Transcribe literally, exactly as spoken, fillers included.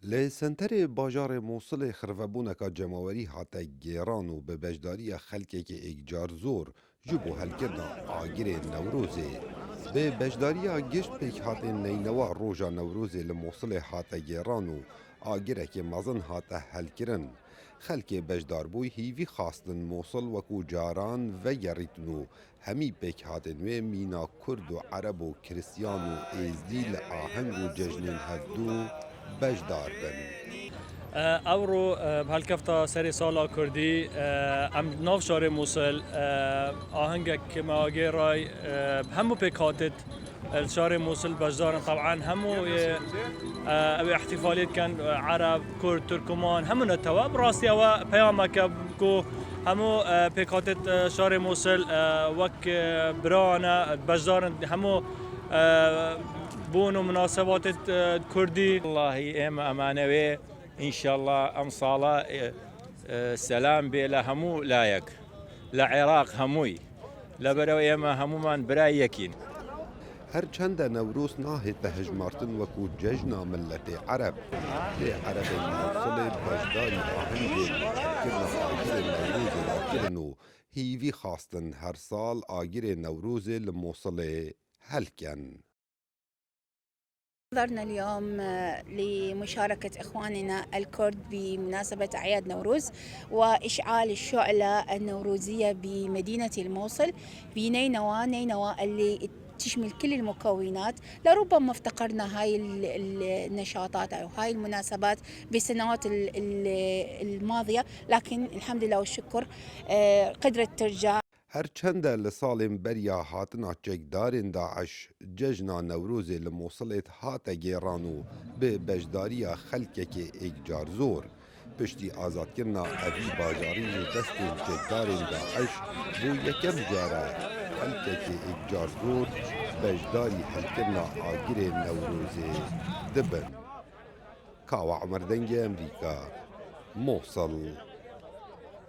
Li senterê bajarê Mûsilê xirvebûneka cemawerî hate gêran û bi beşdariya xelkekê êkcar zor ji bo helkirina agirê Newrozê. Bi beşdariya gişt pêkhatên neynewa roja Newrozê li Mûsilê hate gêran û agirekê mezin hate helkirin. Xelkê beşdarbûyî hîvî xwastin Mûsil wekû caran vegerîtin û hemî pêkhatên wê mîna Kurd û Ereb û Kristiyan û Êzdî li aheng û cejnên hevdû beşdar bin. Ewro bi helkefta serê sala Kurdî, em nav şarê Mûsil, ahengek me agêray, hemû pêkhatit li şarê Mûsil beşdar in. Teban hemû yê, ew ê ihtifaliyê dikin, Ereb, Kurd, Turkuman, hemû netewe. Bi rastî ew e peyameke ku hemû, e, pêkhatê, e, şarê Mûsil, e, wek, e, bira ne, beşdar in hemû, e, bûn û munasebatê, e, kurdî. Wellahî ême emane wê, înşallah em sala, e, e, selam bê li hemû layek, li Iraq hemûyî. Leberew ême hemûman birayê yekîn. Her çende Newroz nahête hejmartin wekû cejna miletê Ereb, lê Erebên Mûsilê beşdarî ahengên çêkirina agirê Newrozê re kirin û hîvî xwastin her sal agirê Newrozê li Mûsilê helken. حضرنا اليوم، آه، لمشاركة إخواننا الكرد بمناسبة أعياد نوروز وإشعال الشعلة النوروزية بمدينة الموصل، بنينوى، نينوى اللي تشمل كل المكونات. لربما افتقرنا هاي ال-، ال-، النشاطات أو هاي المناسبات بالسنوات ال-، ال-، الماضية، لكن الحمد لله والشكر، آه، قدرت ترجع. Her çende li salên beriya hatina çekdarên DAIŞ cejna Newrozê li Mûsilê hate gêran û bi beşdariya xelkekê êkcar zor, piştî azadkirina evî bajarî ji destên çekdarên DAIŞ, bo yekem care xelkekê êkcar zor beşdarî helkirina agirê Newrozê dibin. Kawa Emer, Dengê Emerîka, Mûsil.